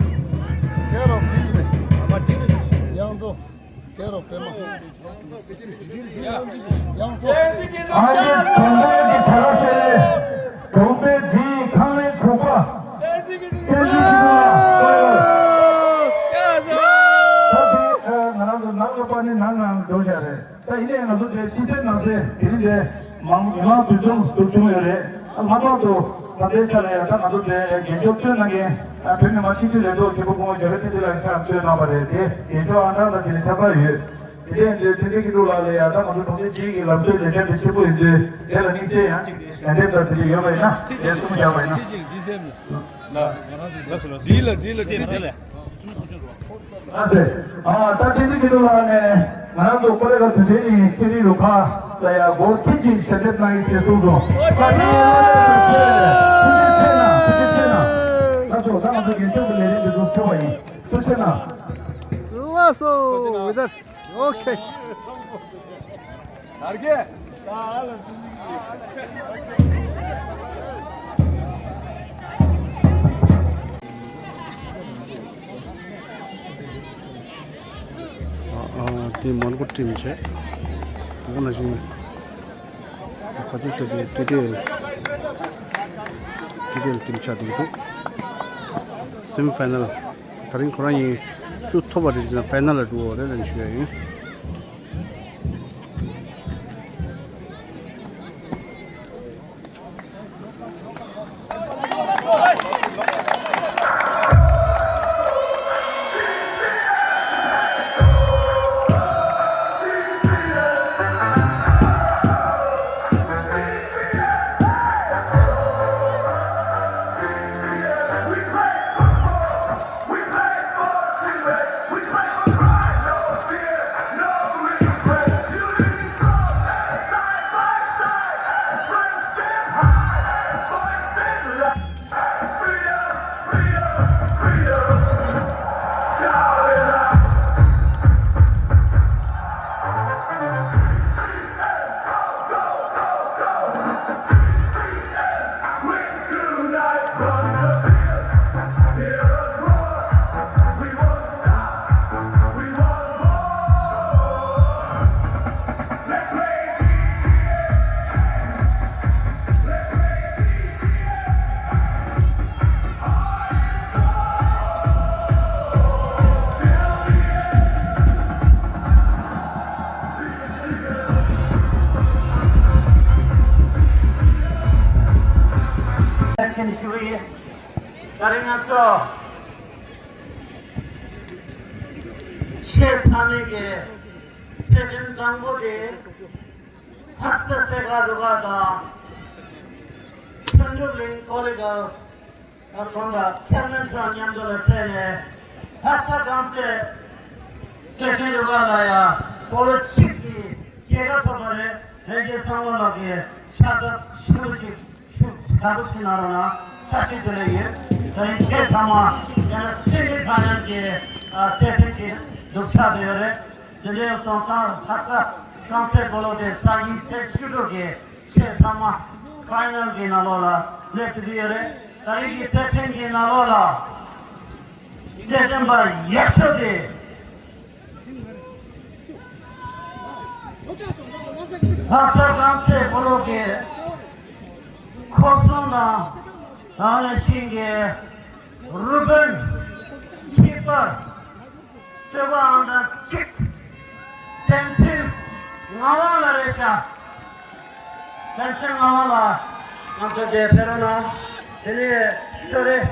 ཡང་ཚོ། དེ་རུ་པད་མ། ཡང་ཚོ། ཨ་ནི་དོན་དག་གི་བྱ་དགའ་ཞལ་ལས། གྲོང་སྡེ་འདིའི་ཁང་ལས་དྲུག་པ། བསྟན་འཛིན་ཆོས་འཕེལ་ལགས་སྐུ་ཡོད། ད་དེ་ང་རང་ཚོ་ནང་ལ་པ་ནི་ནང་ནང་འགྲོ་བཞག་རེད། ད་ཡིན་ནའི་ང་ཚོ་དེ་སྤྱི་སེམས་ནང་སེམས་དེ་རིང་དེ་མང་མི་མང་དུས་ཚོད་དུ་བྱུང་ཡོད་རེད། ལྷག་པར་དུ་ད་ལྟའི་ཆ་ལ་ཡང་ད་ང་ཚོ་དེ་རྒྱན་ཤོག་སྤྲོད་གནང་མཁན་བོད་མི་མང་སྤྱི་འཐུས་ལས་ཐོག་མཁན་པོ་སྐུ་ངོ་འཇམ་དཔལ་བསྟན་འཛིན་ལགས་ཀྱི་ཕྱག་བསྟོད་གནང་བ་རེད། དེ་རྒྱན་ཤོག་ཨང་གྲངས་དང་དེ་ལ་ཁྱད་པར་ཡོད། དེ་ལས་འདི་བསྟན་འཛིན་སྐྱིད་སྡུག་ལགས་ལ་ཡང་ད་ང་ཚོ་གྲོང་ཁྱེར་གཅིག་གི་ལམ་སྲོལ་ལས་འཆར་དེ་ཆེན་པོ་ཡིན་ཚུལ་དེ་ལ་དམིགས་བསལ་ཡང་གཅིག་ཞལ་འདེབས་དང་དེ་འདྲ་ཡོད་པ་ཡིན་ན་དེ་གསུངས་བཞག་པ་ཡིན་ན། ཅི་ཞིག་ཅི་སེམས་ལ། ལ། འདི་ལ་འདི་ལ་ཅི་ཅི་ལ། ཨ་ཙི། ཨ། ད་བསྟན་འཛིན་སྐྱིད་སྡུག་ལགས་ནས་ང་རང་ཚོ་ཀོ་ལེ་གྷལ་དུས་ཆེན་གྱི་ཚན་རིག་རུ་ཁག་ལ་ཡང་སྒོར་ཁྲི་གཅིག་ཞལ་འདེབས་གནང་ཡིན་ཞེས་གསུངས་སོང་། ད་དེ་ཡང་ཐུགས་རྗེ་ཆེ་གནང་། ཐུགས་རྗེ་ཆེ་གནང་། ད་ཚོ་ད་ང་ཚོ་རྒྱན་ཤོག་གི་ལས་རིམ་འདི་ཚོ་ཚོགས་པ་ཡིན། ཐུགས་རྗེ་ཆེ་གནང་། ལགས་སོ། ཝི་ད། ཨོ་ཁེ། དར་རྒྱས། ཨ་ཨ། དེ་མོན་གྷོ་ཊིམ་བྱས། དེ་ག་ནང་བཞིན་ཕ་ཚོ་ཆོས་པའི་ཊི་ཊི་ཨེལ། ཊི་ཊི་ཨེལ་ཊིམ་ཆགས་འདུག་སེ་མི་ཕའི་ནལ། དེ་རིང་ཁོ་རང་གཉིས་སུ་ཐོབ་པ་རེད་ཅེ་ན་ཕའི་ནལ་ལ་འགྲོ་བ་རེད་ལབ་ཞུ་ཡ་ཡིན། ཆེན་ཞུ་ཡི། ད་རིང་ང་ཚོ་ཆེས་མཐའ་མའི་གི་སེ་ཆེན་དང་པོ་དེ་ལྷ་ས་སེ་ཁ་རུ་ཁག་དང་མཐུན་གྲུབ་གླིང་ཀོ་ལེ་གྷལ་ཁོང་དང་ཁེར་མོ་ཚོ་མཉམ་དུ་ལ་ཚད་ནས་ལྷ་ས་རྐང་རྩེད་སེ་ཆེན་རུ་ཁག་ལ་ཡང་སྤོ་ལོ་གཅིག་གི་རྒྱལ་ཁ་ཐོབ་པ་རེད། ལྷན་རྒྱས་ཚང་མ་ལོག་གི་ཕྱག་རྟགས་ཆེན་པོ་ཞིག་ཤུགས་ཆེན་པོ་ཞིག་གནང་རོགས་གནང་། བཀྲ་ཤིས་བདེ་ལེགས་ཡིན། དེ་རིང་ཆེས་མཐའ་མ་ཡང་ན་སེ་མི་ཕའི་ནལ་གྱི་རྩེད་འགྲན་ཞིག་འདུག་ཆགས་བསྡད་ཡོད་རེད། འདི་འདྲའི་སོང་ཙང་ལྷ་ས་རྐང་རྩེད་སྤོ་ལོ་དེ་སང་ཉིན་ཚེས་བཅུ་དྲུག་གི་ཆེས་མཐའ་མ་ཕའི་ནལ་གྱི་ནང་ལོགས་ལ་སླེབས་ཐུབ་ཀྱི་ཡོད་རེད། ད་རེས་ཀྱི་རྩེད་འགྲན་གྱི་ནང་ལོགས་ལ་རྩེད་འགྲན་པ་ཡག་ཤོས་དེ། ལྷ་ས་རྐང་རྩེད་སྤོ་ལོ་གི་ཁོར་སྲུང་དང་ནང་ནས་ཤིང་གི་རུ་དཔོན་ཁྱད་པར་སྟོད་པ་ཨང་གྲངས་གཅིག་བསྟན་འཛིན་ངག་དབང་ལགས་རེད་ཤག་བསྟན་འཛིན་ངག་དབང་ལགས་ང་ཚོ་དེ་ཕེབས་རོགས་གནང་། དེ་ནས་གསོལ་རས་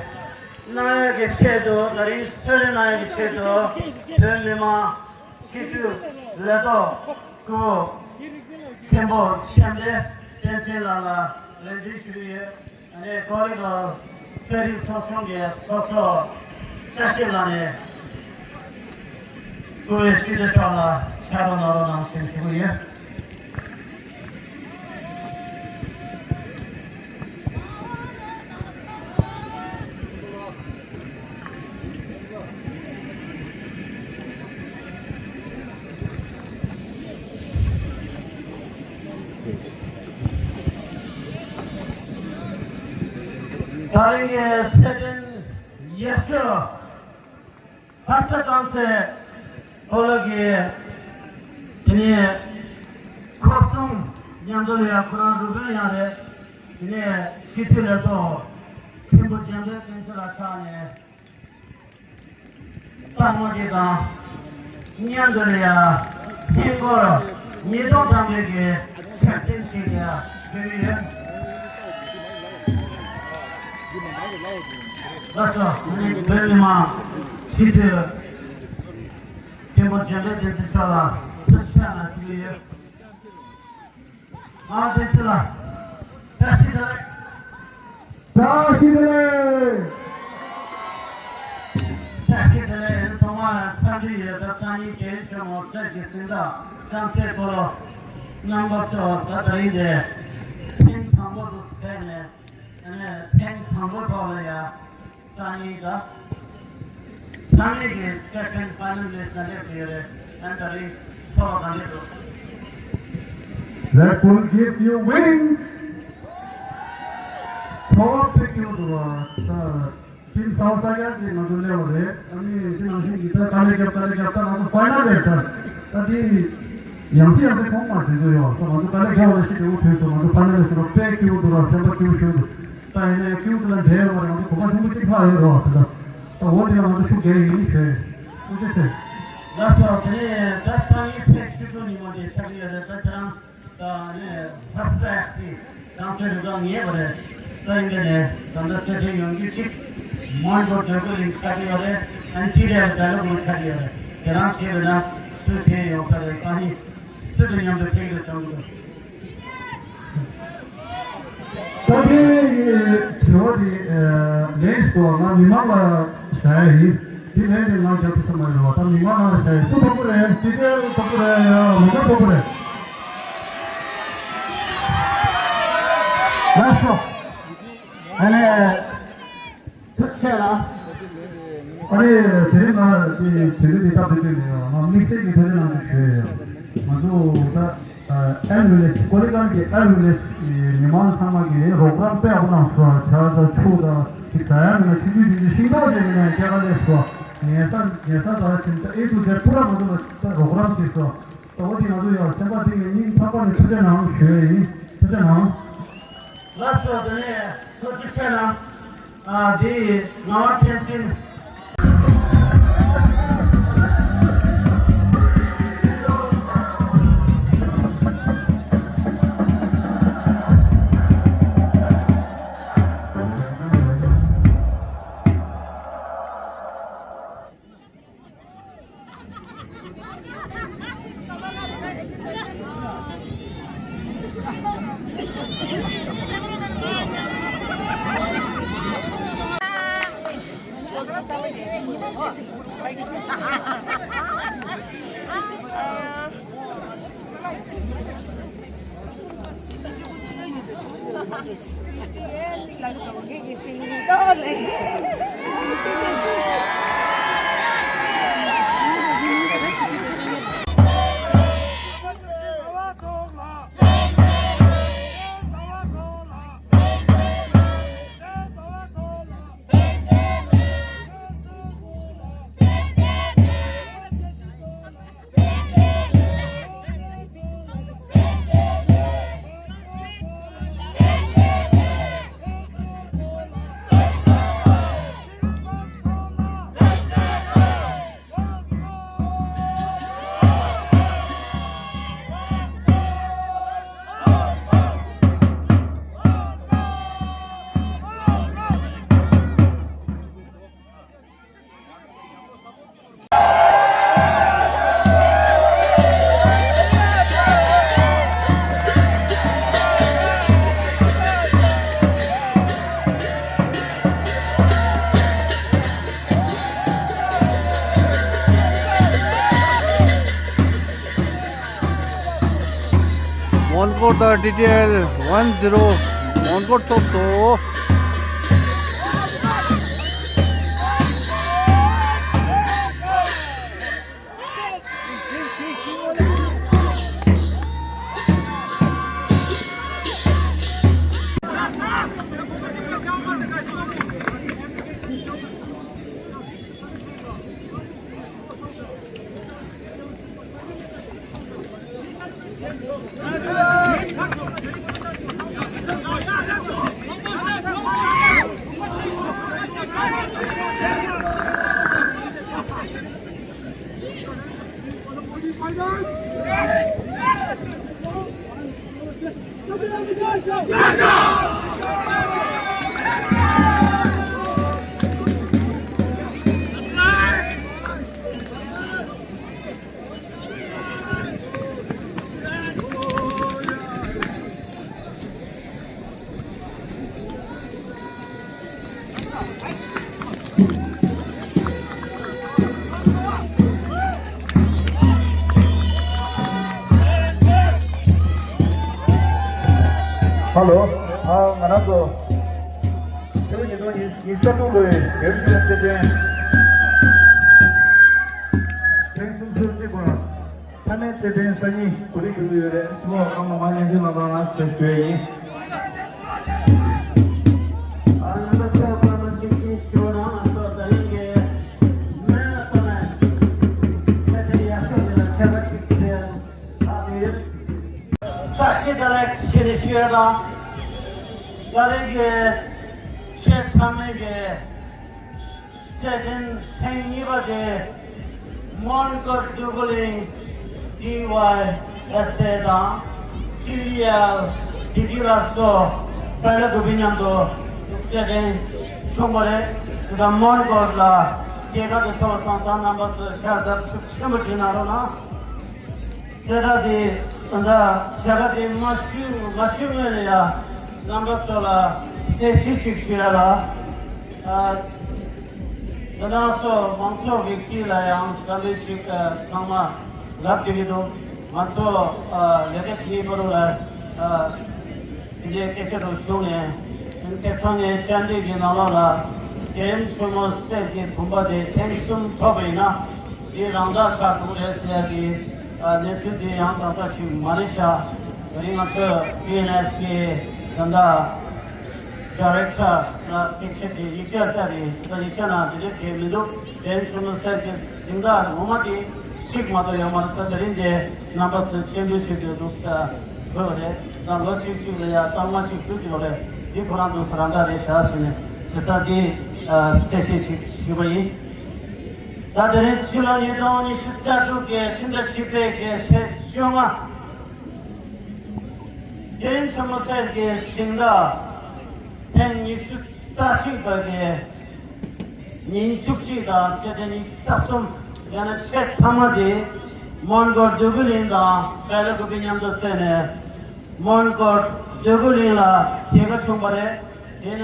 གནང་ཡག་གི་ཆེད་དུ། ད་རིང་གསོལ་རས་གནང་ཡག་གི་ཆེད་དུ་བོད་མི་མང་སྤྱི་འཐུས་ལས་ཐོག་སྐུ་མཁན་པོ་ཆེན་པོ་བསྟན་འཛིན་ལགས་ལ་ལེགས་འབྲེལ་ཞུ་གི་ཡོད། ཨ་ནི་ཀོ་ལི་གྷལ་རྩེད་རིགས་ཚོགས་ཆུང་གི་ཚོགས་གཙོ་བཀྲ་ཤིས་ལགས་ནས་སྐུ་བའི་སྤྱི་འཐུས་མཆོག་ལ་ཕྱག་རོགས་གནང་རོགས་གནང་ཞེས་ཞུ་གི་ཡོད། ད་རིང་གི་རྩེད་འགྲན་ཡག་ཤོས་ལྷ་ས་རྐང་རྩེད་སྤོ་ལོ་གི་དེ་ནས་ཁོར་སྲུང་མཉམ་དུ་ལ་ཡང་ཁོ་རང་རུ་དཔོན་ཡང་རེད། དེ་ནས་སྤྱི་འཐུས་ལས་ཐོག་མཁན་པོ་འཇམ་དཔལ་བསྟན་འཛིན་ལགས་ཕྱག་ནས་རྟགས་དངོས་གཞི་དང་མཉམ་དུ་ལ་ཡང་ཧིན་སྒོར་ཉིས་སྟོང་ཐམ་པའི་གི་ཆ་རྐྱེན་ཞིག་ཡང་ཕུལ་གྱི་ཡོད། ལགས་སོ། ཨ་ནི་བོད་མི་མང་སྤྱི་འཐུས་མཁན་པོ་འཇམ་དཔལ་བསྟན་འཛིན་མཆོག་ལ་ཐུགས་རྗེ་ཆེ་གནང་ཞུ་གི་ཡོད། ཨ་བསྟན་འཛིན་ལགས། བཀྲ་ཤིས་བདེ་ལེགས། བཀྲ་ཤིས་བདེ་ལེགས། བཀྲ་ཤིས་བདེ་ལེགས། ཐོག་མར་འཚམས་འདྲི་ཡོད། ད་སང་ཉིན་རྒན་ཆེན་མོ་གསེར་གྱི་གཟེངས་རྟགས་རྐང་རྩེད་སྤོ་ལོ་གནང་བ་ཚོ་ད་ད་རིང་དེ་ཐེངས་དང་པོ་དུ་ཕེབས་ནས། ཨ་ནི་ཐེངས་དང་པོ་ཐོག་ལ་ཡ་སང་ཉིན་ད་ཚང་མས་ཀྱི་རྩེད་འགྲན་ཕའི་ནལ་ལིསྟ་ལ་སླེབས་ཡོད་རེད། ཨ་ནི་ད་རིང་ཚོར་བ་ག་འདྲ་འདུག Red Bull gives you wings. ཕོ་བ་དཔེ་སྐྱིད་པོ་འདུག་བ། ད་དེང་སང་ས་ཡ་ཅིག་ང་ཚོ་སླེབས་པ་རེད། ཨ་ནི་དེ་ནང་བཞིན་གྱི་ད་དཀའ་ལས་རྒྱབ་དཀའ་ལས་རྒྱབ། ད་ང་ཚོ་ཕའི་ནལ་རེད། ད་ད་དེ་ཡང་སེ་ཡང་སེ་གོང་མ་དེ་ཚོ་ཡོད། ད་ང་ཚོ་དཀའ་ལས་རྒྱབ་པ་ཞིག་དེ་འོ་དུས་སུ་ང་ཚོ་ཕའི་ནལ་ལ་སོང་ན་དཔེ་སྐྱིད་པོ་འདུག་ར། སེམས་པ་སྐྱིད་པོ་ཞིག་འདུག་ད་ཡིན་ནའི་སྐྱིད་པོ་ལ་འབྲེལ་ཡོད་པ་རེད། ང་ཚོ་གོམ་པ་ཆེན་པོ་གཅིག་ཕར་ཡོད་རོགས། ད་ད་འོ་དེ་ལ་ང་ཚོ་ཤུགས་རྒྱག་ཡིན་ཞུ། ཐུགས་རྗེ་ཆེ། ལགས་སོ། དེ་ནས་ད་སང་ཉིན་ཚེས་བཅུ་དྲུག་ཉིན་མོ་དེ་ཆགས་ཀྱི་ཡོད་རེད། ད་ཁྱེད་རང་ད་ནས་ཧ་སེ་སི་ཀྲང་སེ་རུ་ཀ་ངེས་པ་རེད། ད་ཡིན་པས་ནས་ད་ལྟ་ཚེ་ཕྲན་ཡོང་རྒྱུ་ཅིག་མོན་གྷོ་འགྲོ་དགོས་ལིང་ཆགས་ཀྱི་ཡོད་རེད། ཨན་ཅི་རེད་ད་ལོ་ངོ་ཆགས་ཀྱི་ཡོད་རེད། དེ་རང་བྱས་པས་ན་སུ་དེ་ཡོང་ས་རེད། སང་ཉིན་སུ་དང་མཉམ་དུ་ཕེབས་དགོས་བསམ་གྱི་འདུག་ད་ལྟའི་དྲི་བ་དེ་ལན་ཞིག་ང་མི་མང་ལ་བྱ་ཡ་ཡིན། དེ་ལན་དེ་ང་རྒྱབ་ཐུབ་ས་མ་རེད་བ། ད་མི་མང་ལ་བྱ་ཡ་སུ་དོག་པོ་རེད། ཅི་སྐད་དོག་པོ་རེད། ཡ་མི་མང་དོག་པོ་རེད། ལགས་སོ། ཨ་ནི། ཐུགས་རྗེ་ཆེ་ལ། ཨ་རེ། དེ་རིང་ང་དེ་དེ་རིང་དེ་སྟབས་བདེ་བདེ་ནས་ང་དམིགས་བསལ་གྱི་ཐུགས་རྗེ་གནང་ཞུ་ཞུ་ཡོད། ང་ཚོ་ད་ཨེལ་ཝི་ལེཇ་ཀོ་ལི་གྷལ་གྱི་ཨེལ་ཝི་ལེཇ་གྱི་མི་མང་ཚང་མ་གིས་རོགས་རམ་དཔེ་ཡག་པོ་གནང་སོང་། ཇ་དང་ཆུ་དང་ཅིག་ཟ་ཡ་མེད་ན་ཆུང་ཆུང་ཆུང་ཆུང་ཤིང་ཏོག་ཅིག་མེད་ན་སྐྱེལ་ག་སླེབས་སོང་། ཉལ་ས་ཉལ་ས་ད་ཕྱིན་ད་ཨེ་ཊུ་ཛེཌ་པུ་ར་ང་ཚོ་ལ་ད་རོགས་རམ་བྱས་སོང་། ད་འོ་དེ་ང་ཚོ་ཡང་སེམས་པ་གཏིང་ནས་སྙིང་ཐག་པ་ནས་ཐུགས་རྗེ་གནང་ཞུ་ཡ་ཡིན། ཐུགས་རྗེ་གནང་། ལགས་སོ། དེ་ནས་ཐུགས་རྗེ་ཆེ་གནང་། ཨ་དེ་ངག་དབང་བསྟན་འཛིན། For the T T L one zero, Mon Kot Thopso. ཧ་ལོ། ཨ། ང་རང་ཚོ་ཕྱི་ལོ་ཉིས་སྟོང་ཉི་ཤུ་རྩ་དྲུག་ལོའི་རྒྱལ་སྤྱིའི་རྩེད་འགྲན་ཐེངས་སུམ་ཅུ་སོ་གཅིག་པ། ཐ་མའི་རྩེད་འགྲན་སང་ཉིན་གོ་སྒྲིག་ཞུ་གི་ཡོད་རེད། ཕྱི་ལོ་ཨང་དང་པོ་ཉི་ཤུ་ནང་ལ་ང་ཚོས་ཞུ་ཡ་ཡིན། བཀྲ་ཤིས་བདེ་ལེགས་ཞེས་ནས་ཞུ་ཡ་དང་། ད་རེས་ཀྱི་ཆེས་མཐའ་མའི་གི་རྩེད་འགྲན་ཐེངས་གཉིས་པ་དེ་མོན་གྷོ་འདོད་རྒུ་གླིང་ཊི་ཝའི་ཨེས་ཨེ་དང་ཊི་ཝི་ཨེལ་ཌི་ཊི་ལ་སོགས་པེ་ལེ་གུ་པི་མཉམ་དུ་རྩེད་འགྲན་བྱུང་བ་རེད། དེ་དང་མོན་གྷོ་ལ་རྒྱལ་ཁ་དེ་ཐོབ་སོང་ཙང་རྣམ་པ་ཚོས་ཤར་དར་ཤུགས་ཆེན་པོ་བྱེད་གནང་རོགས་གནང་། གསལ་བསྒྲགས་དེ་ད་ལྟ་བྱ་དགའ་དེ་མ་ཞུ་མ་ཞུ་སྔོན་ལ་ཡ་རྣམ་པ་ཚོ་ལ་གསལ་བཤད་ཅིག་ཞུ་ཡ་ལ། ཨ། ད་ང་ཚོ་མང་ཚོགས་ཀྱི་དཀྱིལ་ལ་ཡང་བཀའ་འདྲི་ཞིག་ཨ། ཚང་མ་ལབ་བསྡད་ཀྱི་འདུག་ང་ཚོ་ཨ། ལས་ཀ་བྱེད་པ་རུ་ལ་ཨ། དེ་འདྲའི་སྐད་ཆ་རུ་བྱུང་ནས་ཁ་སང་ངས་བཅར་འདྲི་གི་ནང་ལོགས་ལ་རྒན་ཆུ་མོ་སེར་གྱི་བུམ་པ་དེ་ཐེངས་གསུམ་ཐོབ་པ་ཡིན་ན། འདི་རང་བདག་ཆགས་འདུག་རེད་ཟེར་ཡ་གི་གནས་ཚུལ་འདི་ཡང་ཏག་ཏག་ཅིག་མ་རེད་ཤག་དེ་རིང་ང་ཚོས་ཊི་ཨེན་ཨེས་གི་ད་ལྟ་ཌའི་རེག་ཊར་ལ་སྐད་ཆ་དེ་ཡིག་ཆ་ལྟ་རེད། ད་ཡིག་ཆ་ནང་དེ་འདྲ་གང་མི་འདུག་དེ་ཆུང་ཆུང་སེར་གྱི་གཟེངས་རྟགས་ངོ་མ་དེ་གཅིག་མ་གཏོགས་ཡོད་མ་རེད། ད་དེ་རིང་དེ་རྣམ་པ་ཚོས་སྤྱན་འབུལ་བྱེད་དགོས་འདུག་ཟེར་དགོས་པ་རེད། ད་ལོ་གཅིག་གཅིག་ལ་ཡ་རྟགས་མ་གཅིག་ཕུལ་གྱི་ཡོད་རེད། འདི་ཁོ་རང་ཚོ་རང་འདྲ་རེད་ཤག་ཟེར་ནས་དེ་ཚ་འདི་གསལ་བཤད་ཅིག་ཞུས་པ་ཡིན། ད་དེ་རིང་ཕྱི་ལོ་ཉིས་སྟོང་ཉི་ཤུ་རྩ་དྲུག་གི་ཕྱི་ཟླ་བཞི་པའི་གི་ཚེས་བཅོ་ལྔ། རྒན་ཆུ་མོ་སེར་གྱི་གཟེངས་རྟགས་ཐེངས་ཉི་ཤུ་རྩ་གཅིག་པ་གི་ཉིན་བཅུ་གཅིག་དང་ཚེས་ཉི་ཤུ་རྩ་གསུམ། ཡང་ན་ཆེས་མཐའ་མ་དེ་མོན་གྷོ་འདོད་རྒུ་གླིང་དང་བེ་ལ་ཀུ་པི་མཉམ་དུ་རྩེས་ནས། མོན་གྷོ་འདོད་རྒུ་གླིང་ལ་རྒྱལ་ཁ་བྱུང་བ་རེད། དེ་ནས་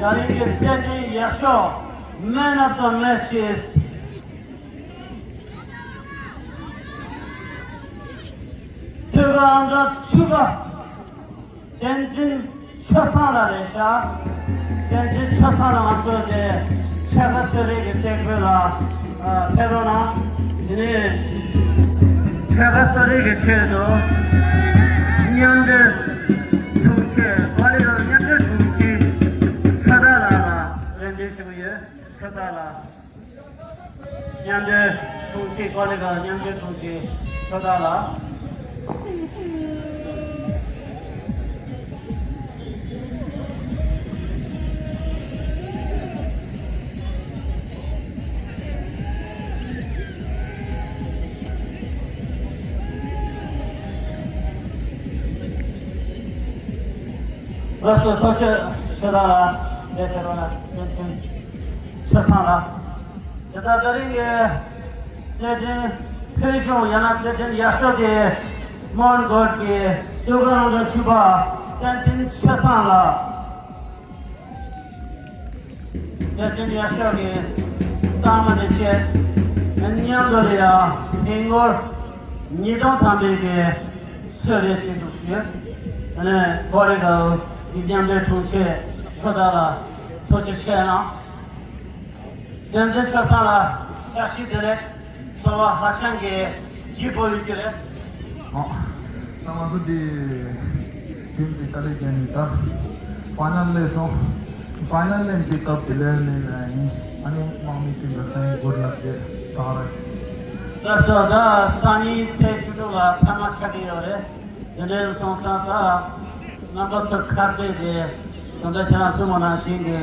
ད་རིང་གི་རྩེད་འགྲན་ཡག་ཤོས་Man of the Match is ཐོད་པ་ཨང་གྲངས་བཅུ་པ་བསྟན་འཛིན་ཆོས་བཟང་ལགས་རེད་ཤག་བསྟན་འཛིན་ཆོས་བཟང་ལགས་ང་ཚོ་དེ་ཕྱེད་ཀ་གསོལ་རས་ཀྱི་སྟེགས་བུ་ལ་ཨ། ཕེབས་རོགས་གནང་། དེ་ནས་ཕྱེད་ཀ་གསོལ་རས་ཀྱི་ཆེད་དུ་མཉམ་འབྲེལ་དྲུང་ཆེ་ཀོ་ལི་ར་མཉམ་འབྲེལ་དྲུང་ཆེ་ཆོས་བདག་ལགས་ལ་རེ་འདུན་ཞུ་གི་ཡོད། ཆོས་བདག་ལགས། མཉམ་འབྲེལ་དྲུང་ཆེ་ཀོ་ལི་ག་མཉམ་འབྲེལ་དྲུང་ཆེ་ཆོས་བདག་ལགས། ལགས་སོ། ཐུགས་རྗེ་ཆེ་ལགས། ལས་དེ་རོགས་ལ་བསྟན་འཛིན་ཆོས་བཟང་ལགས། དེ་ལྟར་ད་རིང་གི་རྩེད་འགྲན་ཕུལ་བྱུང་ཡང་ན་རྩེད་འགྲན་ཡག་ཤོས་དེ་མོན་གྷོ་གི་སྡུག་ག་རང་དང་ཕྱུ་པ་བསྟན་འཛིན་ཆོས་བཟང་ལགས། རྩེད་འགྲན་ཡག་ཤོས་ཀྱི་རྟགས་མ་དེ་བཅས་མཉམ་དུ་ལ་ཡང་ཧིན་སྒོར་ཉིས་སྟོང་ཐམ་པའི་གི་གསོལ་རས་ཅིག་འདུག་ཟེར། ཨ་ནི་ཁོ་རེ་ག་ཡིག་མཉམ་འབྲེལ་དྲུང་ཆེ་ཚོ་དག་ལ་ཐུགས་རྗེ་ཆེ་གནང་། བསྟན་འཛིན་ཆོས་བཟང་ལགས་བཀྲ་ཤིས་བདེ་ལེགས། ཚོར་བ་ཧ་ཅང་གི་སྐྱིད་པོ་ཡོད་ཀྱི་རེད། ཨོ། ད་ང་ཚོ་འདི་ཊིམ་འདི་ཏཱ་ལའི་རྒྱལ་ནས་ད་ཕའི་ནལ་སླེབས་སོང་། ཕའི་ནལ་སླེབས་རྗེས་སྐབས་དེ་ལས་ནས་ཡིན། ཨ་ནི་དམག་མི་ཊིམ་ལ་སང་ཉིན་གུཌ་ལག་བྱས་ད་ར། ལགས་སོ། ད་སང་ཉིན་ཚེས་བཅུ་དྲུག་ལ་མཐའ་མ་ཆགས་ཀྱི་ཡོད་རེད། དེ་འདྲའི་སོང་ཙང་ད་རྣམ་པ་ཚོ་ཁ་གཏད་དེ་དོན་དག་ཁྱེད་རང་གསུངས་པ་ནང་བཞིན་གྱི་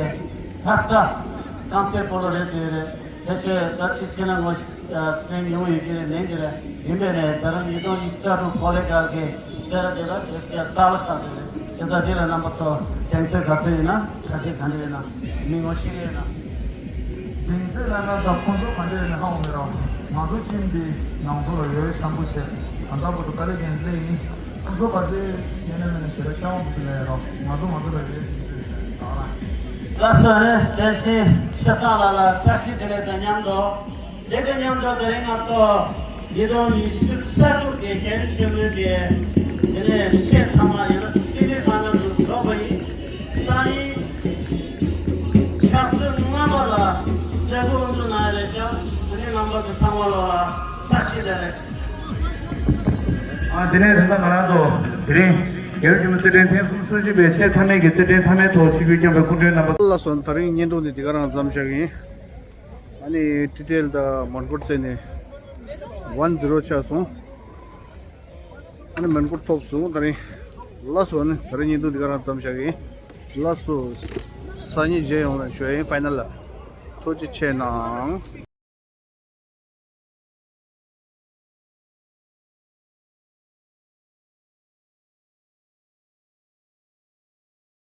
ལྷ་ས་རྐང་རྩེད་སྤོ་ལོ་རེད་དེ་རེད། ཕལ་ཆེར་ད་ཅིག་ཁྱེད་རང་ངོ་ཤེས་ཨ་བཙན་ཡོང་ཡོད་ཀྱི་རེད། ལེན་གྱི་རེད། ཡིན་པས་ནས་ད་རང་ཉིས་སྟོང་ཉི་ཤུ་རྩ་དྲུག་པོ་ལེ་གལ་གྱི་སེ་ར་དེ་ལ་དེ་སྐད་གསར་པ་ཆགས་ཀྱི་རེད། བྱས་ཙང་དེ་ལ་རྣམ་པ་ཚོ་གདེང་ཚོད་ག་ཚོད་ཡིན་ན་གྲ་སྒྲིག་ག་འདྲ་ཡིན་ན་མི་ངོ་ཤེས་ཀྱི་ཡིན་ན། གདེང་ཚོད་ལ་ན་ད་ཁོང་ཚོ་ག་འདྲ་ཡིན་ན་ཧ་གོ་མི་རོགས། ང་ཚོ་ཁྱིམ་འདི་ནང་ཚོ་ལ་ཡོད་ཤམ་བུ་བྱས་གང་ལྟར་བུ་དུ་དཀའ་ལས་ཀྱང་སླེབས་ཡིན། ཁོང་ཚོ་ག་ཚོད་ཡིན་ན་མིན་ན་ཞེ་དྲག་ཤ་བོ་མི་ལས་རོགས། ང་ཚོ་ང་ཚོ་ལ་ཡོད་ཤིང་ཚོད་ཡིན་ད་ར། ལགས་སོ་ནི་བསྟན་འཛིན་ཆོས་བཟང་ལགས་ལ་བཀྲ་ཤིས་བདེ་ལེགས་དང་མཉམ་དུ། དེ་དང་མཉམ་དུ་དེ་རིང་ང་ཚོ་ཉིས་སྟོང་ཉི་ཤུ་རྩ་དྲུག་གི་རྒྱལ་ཡུམ་ཆེན་མོའི་གི་དེ་ནས་གཞས་མཐའ་མ་ཡང་ན་སི་ཌི་ཁང་ནང་དུ་འཛོམས་པ་ཡིན། སང་ཉིན་ཕྱག་ཚོད་ལྔ་པ་ལ་མཛད་སྒོ་དབུ་འཛུགས་གནང་ཡ་རེད་ཤག་དེ་ནས་རྣམ་པ་ཚོ་ཚང་མ་ལོ་ལ་བཀྲ་ཤིས་བདེ་ལེགས། ཨ་དེ་ནས་ད་ལྟ་ང་རང་ཚོ་དེ་རིང་རྒྱལ་ཡུམ་ཆེན་མོའི་རྩེད་འགྲན་ཐེངས་སུམ་ཅུ་པའི་ཆེས་མཐའ་མའི་གི་རྩེད་འགྲན་མཐའ་མའི་ཐོག་ཆིབས་བསྒྱུར་བསྐྱངས་པའི་སྐུ་མགྲོན་རྣམ་པ་ལ་སོགས། ད་རིང་བརྙན་ཐུང་འདི་འདི་ག་རང་མཚམས་བཞག་ཡིན། ཨ་ནི་ཊི་ཊི་ཨེལ་དང་མོན་གྷོ་རྩེད་ནས་ཝན་ཛི་རོ་ཆགས་སོང་། ཨ་ནི་མོན་གྷོ་ཐོབ་སོང་། ད་རིང་ལགས་སོ། ཨ་ནི་ད་རིང་བརྙན་ཐུང་འདི་ག་རང་མཚམས་བཞག་ཡིན། ལགས་སོ། སང་ཉིན་མཇལ་ཡོང་ལ་ཞུ་ཡིན། ཕའི་ནལ་ལ། ཐུགས་རྗེ་ཆེ་གནང་།